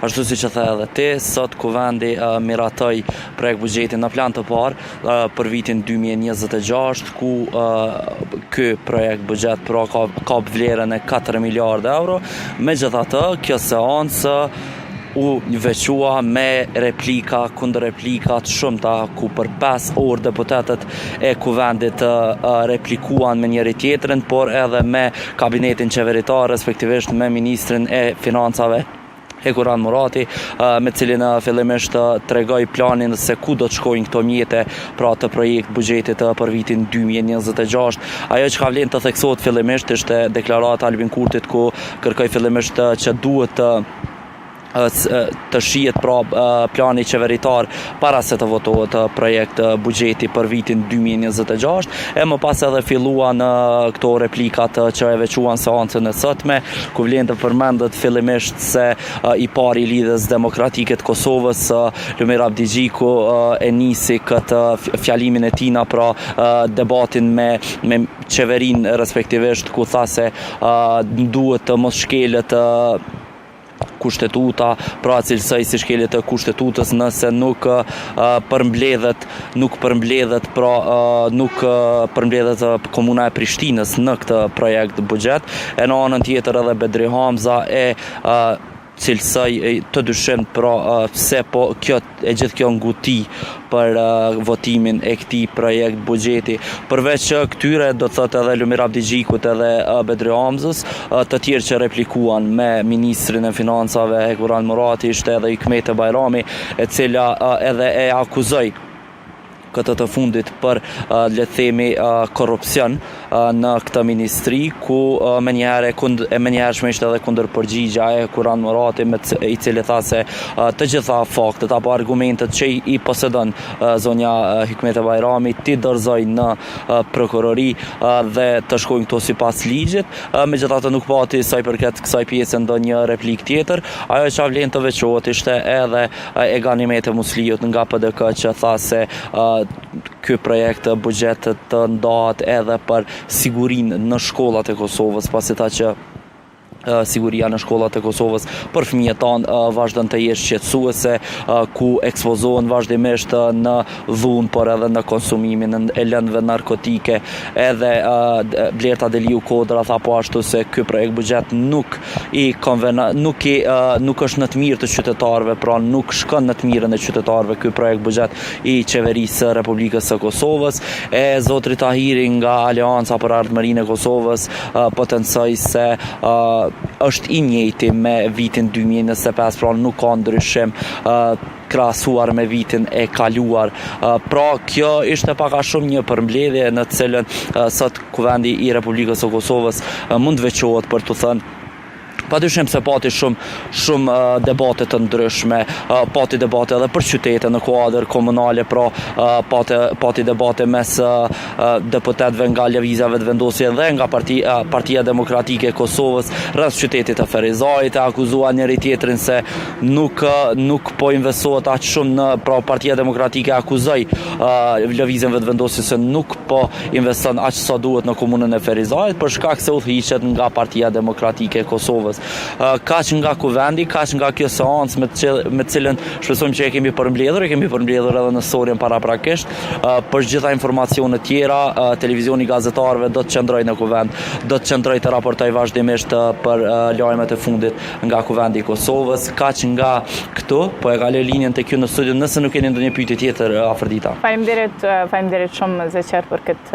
Ashtu siç e the edhe ti, sot Kuvendi miratoi projektbuxhetin në plan të parë për vitin 2026, ku ky projektbuxhet pra ka kap vlerën e 4 miliardë euro. Megjithatë, kjo seancë u veçua me replika, kundërreplika të shumta, ku për 5 orë deputetët e Kuvendit replikuan me njëri tjetrin, por edhe me kabinetin qeveritar, respektivisht me ministrin e Financave Hekuran Murati, me cilin fillimisht tregoi planin se ku do të shkojnë këto mjete pra të projekt buxhetit për vitin 2026. Ajo që ka vlen të theksohet fillimisht ishte deklarata Albin Kurtit ku kërkoi fillimisht që duhet të të shihet pra plani qeveritar para se të votohet projekt buxheti për vitin 2026 e më pas edhe filluan këto replikat që e veçuan seancën e sotme ku vlen të përmendet fillimisht se i pari i Lidhjes Demokratike të Kosovës Lumir Abdixhiku e nisi këtë fjalimin e tina pra debatin me me qeverinë respektivisht ku tha se duhet të mos shkelet kushtetuta, pra cilësoi si shkelje të kushtetutës nëse nuk përmbledhet, nuk përmbledhet, pra nuk përmbledhet komuna e Prishtinës në këtë projekt buxhet, e në anën tjetër edhe Bedri Hamza e cilësoi të dyshimtë pra pse po kjo e gjithë kjo nguti për votimin e këtij projekt buxheti. Përveç këtyre, do të thotë edhe Lumir Abdixhikut edhe Bedri Hamzës, të tjerë që replikuan me ministrin e Financave Hekuran Murati ishte edhe Hykmete Bajrami, e cila edhe e akuzoi këtë të fundit për le të themi korrupsion në këtë ministri ku menjëherë kund, e menjëhershme ishte edhe kundërpërgjigja e Hekuran Murati me i cili tha se të gjitha faktet apo argumentet që i posedon zonja Hykmete Bajrami t'i dorëzojë në prokurori dhe të shkojnë këto sipas ligjit. Megjithatë nuk pati sa i përket kësaj pjese ndonjë replikë tjetër. Ajo që vlen të veçohet ishte edhe e Ganimete Musliut nga PDK që tha se ky projekt buxhet të ndahet edhe për sigurinë në shkollat e Kosovës, pasi tha që siguria në shkollat e Kosovës për fëmijët tanë vazhdon të jetë shqetësuese, ku ekspozohen vazhdimisht në dhunë, por edhe në konsumimin e lëndëve narkotike. Edhe Blerta Deliu Kodra tha po ashtu se ky projekt buxhet nuk i konvena, nuk i nuk është në të mirë të qytetarëve, pra nuk shkon në të mirën e qytetarëve ky projekt buxhet i qeverisë së Republikës së Kosovës. E zotri Tahiri nga Aleanca për Ardhmërinë e Kosovës potencoi se është i njëjti me vitin 2025, pra nuk ka ndryshim krahasuar me vitin e kaluar. Pra, kjo ishte pak a shumë një përmbledhje në të cilën sot Kuvendi i Republikës së Kosovës mund të veçohet për të thënë Pa dyshim se pati shumë shumë debate të ndryshme, pati debate edhe për qytete në kuadër komunale, pra pati, pati debate mes deputetëve nga Lëvizja Vetëvendosje dhe nga parti, Partia Demokratike e Kosovës rreth qytetit të Ferizajt, e akuzuan njëri tjetrin se nuk nuk po investohet aq shumë në pra Partia Demokratike akuzoi Lëvizjen Vetëvendosje se nuk po investon aq sa duhet në komunën e Ferizajt për shkak se udhëhiqet nga Partia Demokratike e Kosovës. Kaq nga Kuvendi, kaq nga kjo seancë me të me të cilën shpresojmë që e kemi përmbledhur, e kemi përmbledhur edhe në storjen paraprakisht. Për gjitha informacionet tjera, televizioni i gazetarëve do të qëndrojë në Kuvend, do të qëndrojë të raportojë vazhdimisht për lajmet e fundit nga Kuvendi i Kosovës, kaq nga këtu, po e kaloj linjën tek ju në studio nëse nuk keni ndonjë pyetje tjetër Afërdita. Faleminderit, faleminderit shumë Zeqir për këtë.